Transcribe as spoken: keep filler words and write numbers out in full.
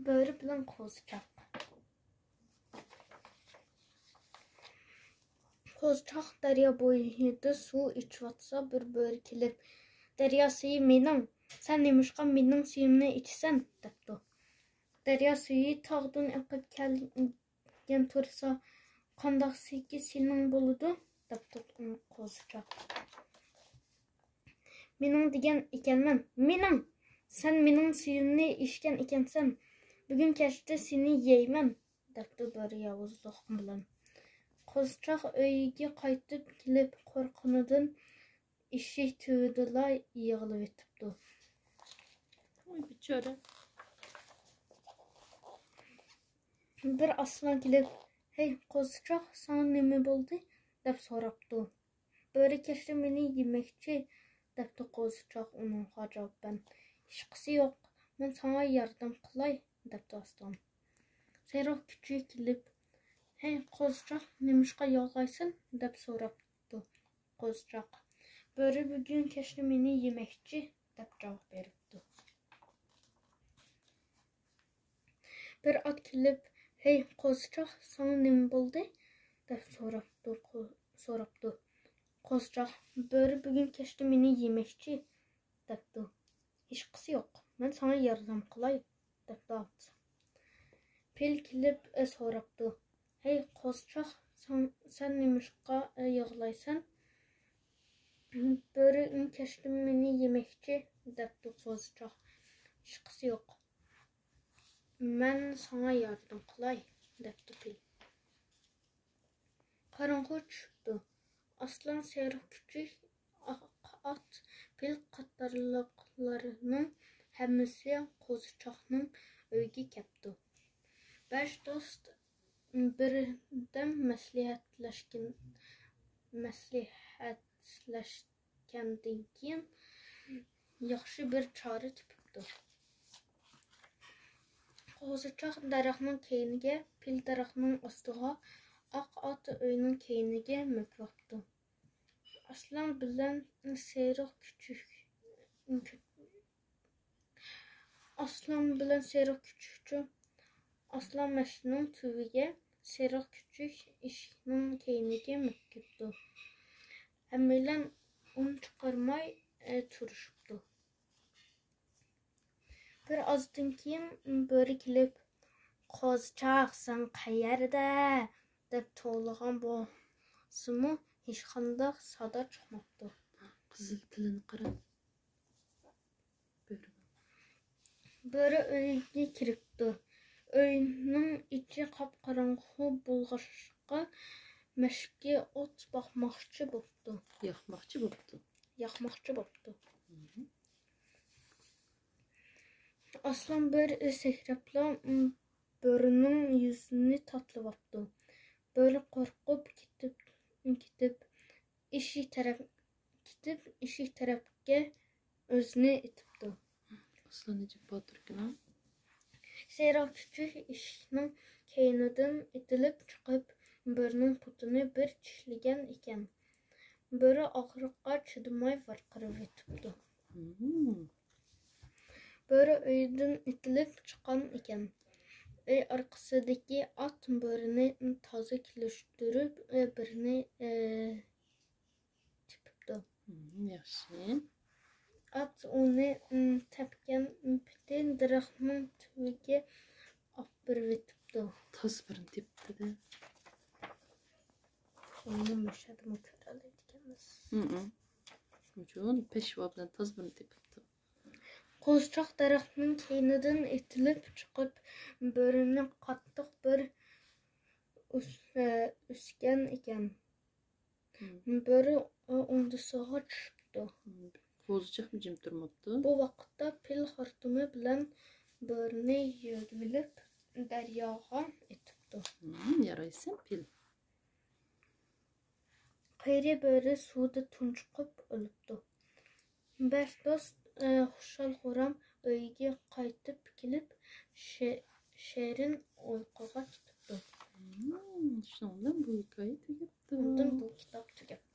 بۆرە بىلەن قوزىچاق. قوزىچاق دەريا بويىدا سۇ ئىچىۋاتسا، بىر بۆرە كېلىپ، «دەريا سۈيى مېنىڭ، سەن نېمىشقا مېنىڭ سۈيۈمنى ئىچىسەن؟» دەپتۇ. «دەريا سۈيى تاغدىن ئېقىپ كەلگەن تۇرسا، قانداق سۈيكى سېنىڭ بولىدۇ؟» دەپتۇ قوزىچاق. «مېنىڭ دېگەن ئىكەنمەن، مېنىڭ! سەن مېنىڭ سۈيۈمنى ئىچكەن ئىكەنسەن، بۈگۈن كەچتە سېنى يەيمەن!» دەپتۇ بۆرە ياۋۇزلۇق بىلەن. قوزىچاق ئۆيىگە قايتىپ كېلىپ، قورققىنىدىن ئىشىك تۈۋىدىلا يىغلىۋېتىپتۇ. ۋاي بىچارە. بىر ئاسلان كېلىپ، «ھەي، قوزىچاق، ساڭا نېمە بولدى؟» دەپ سوراپتۇ. «بۆرە كەچتە مېنى يېمەكچى»، دەپتۇ قوزىچاق ئۇنىڭغا جاۋابەن. «ھېچقىسى يوق، مەن ساڭا ياردەم قىلاي»، دەپتۇ ئاسلان. سېرىق كۈچۈك كېلىپ، «ھەي، قوزىچاق، نېمىشقا يىغلايسەن؟» دەپ سوراپتۇ قوزىچاق. «بۆرە بۈگۈن كەچتە مېنى يېمەكچى»، دەپ جاۋاب بېرىپتۇ. بىر ئات كېلىپ، «ھەي، قوزىچاق، ساڭا نېمە بولدى؟» دەپ سوراپتۇ، قو-، سوراپتۇ. قوزىچاق، «بۆرە بۈگۈن كەچتە مېنى يېمەكچى»، دەپتۇ. «ھېچقىسى يوق، مەن ساڭا ياردەم قىلاي»، دەپتۇ ئات. پىل كېلىپ، ئە، سوراپتۇ، «ھەي، قوزىچاق، سەن، سەن نېمىشقا، ئە، يىغلايسەن؟» «بۆرە كەچتە مېنى يېمەكچى»، دەپتۇ قوزىچاق. «ھېچقىسى يوق، مەن ساڭا ياردەم قىلاي»، دەپتۇ پىل. قاراڭغۇ چۈشۈپتۇ. ئاسلان، سېرىق كۈچۈك، ئاق ئات، پىل قاتارلىقلارنىڭ ھەممىسى قوزىچاقنىڭ ئۆيىگە كەپتۇ. بەش دوست بىردەم مەسلىھەتلەشكەن، مەسلىھەتلەشكەندىن كېيىن ياخشى بىر چارە تېپىپتۇ. قوزىچاق دەرەخنىڭ كەينىگە، پىل دەرەخنىڭ ئاستىغا، ئاق ئات ئۆينىڭ كەينىگە مۆكۈۋاپتۇ. ئاسلان بىلەن سېرىق كۈچۈك، ئاسلان بىلەن سېرىق كۈچۈكچۇ ئاسلان مەشنىڭ تۈۋىگە، سېرىق كۈچۈك ئىشىكنىڭ كەينىگە مۆكۈپتۇ. ھەممەيلەن ئۈن چىقارماي، ئە، تۇرۇشۇپتۇ. بىر ئازدىن كېيىن بۆرە كېلىپ، «قوزىچاق، سەن قەيەردە؟» دەپ توۋلىغان بولسىمۇ، ھېچقانداق سادا چىقماپتۇ. قىزىل تىلىنى قارا. بۆرە. بۆرە ئۆيگە كىرىپتۇ. ئۆينىڭ ئىچى قاپقاراڭغۇ بولغاچقا، مەشكە ئوت باقماقچى بوپتۇ. ياقماقچى بوپتۇ. ياقماقچى بوپتۇ. مم. ئاسلان بىر سەكرەپلا، م، بۆرىنىڭ يۈزىنى تاتلىۋاپتۇ. بۆرە قورقۇپ كېتىپ، كېتىپ، ئىشىك تەرەپ، كېتىپ، ئىشىك تەرەپكە ئۆزىنى ئېتىپتۇ. ئاسلان نېجىپ باتۇركىنا. سېرىق كۈچۈك ئىشىكنىڭ كەينىدىن ئېتىلىپ چىقىپ، بۆرىنىڭ پۇتىنى بىر چىشلىگەن ئىكەن. بۆرە ئاغرىققا چىدىماي ۋارقىراۋېتىپتۇ. مم. بۆرە ئۆيدىن ئېتىلىپ چىققان ئىكەن. ئۆي ئارقىسىدىكى ئات بۆرىنى تازا كېلىشتۈرۈپ، بىرنى، ئى، تېپىپتۇ. مم، ياخشى. ئات ئۇنى، ئىم، تەپكەن پېتى دەرەخنىڭ تۈۋىگە ئاپىرىۋېتىپتۇ. تازا بىرنى تېپىپتۇ-دە. ئۇنى مۇشۇ يەردىمۇ كۆرەلەيدىكەنمىز. مم. شۇنى پەشۋا بىلەن تازا بىرنى تېپىپتۇ. قوزىچاق دەرەخنىڭ كەينىدىن ئېتىلىپ چىقىپ، بۆرىنى قاتتىق بىر ئۈس-، ئە، ئۈسكەن ئىكەن. مم. بۆرە، ئە، ئوڭدىسىغا چۈشۈپتۇ. مم. قوزىچاقمۇ جىم تۇرماپتۇ. بۇ ۋاقىتتا پىل خورتۇمى بىلەن بۆرىنى يۆگىۋېلىپ، دەرياغا ئېتىپتۇ. مم، يارايسەن، پىل. قېرى بۆرە سۇدا تۇنجۇقۇپ ئۆلۈپتۇ. بەش دوست، ئە، خۇشال-خۇرام ئۆيىگە قايتىپ كېلىپ، شې-، شېرىن ئۇيقۇغا كېتىپتۇ. مم، شۇنىڭ بىلەن بۇ ھېكايە تۈگەپتۇ. ئۇندىن بۇ كىتاب تۈگەپتۇ.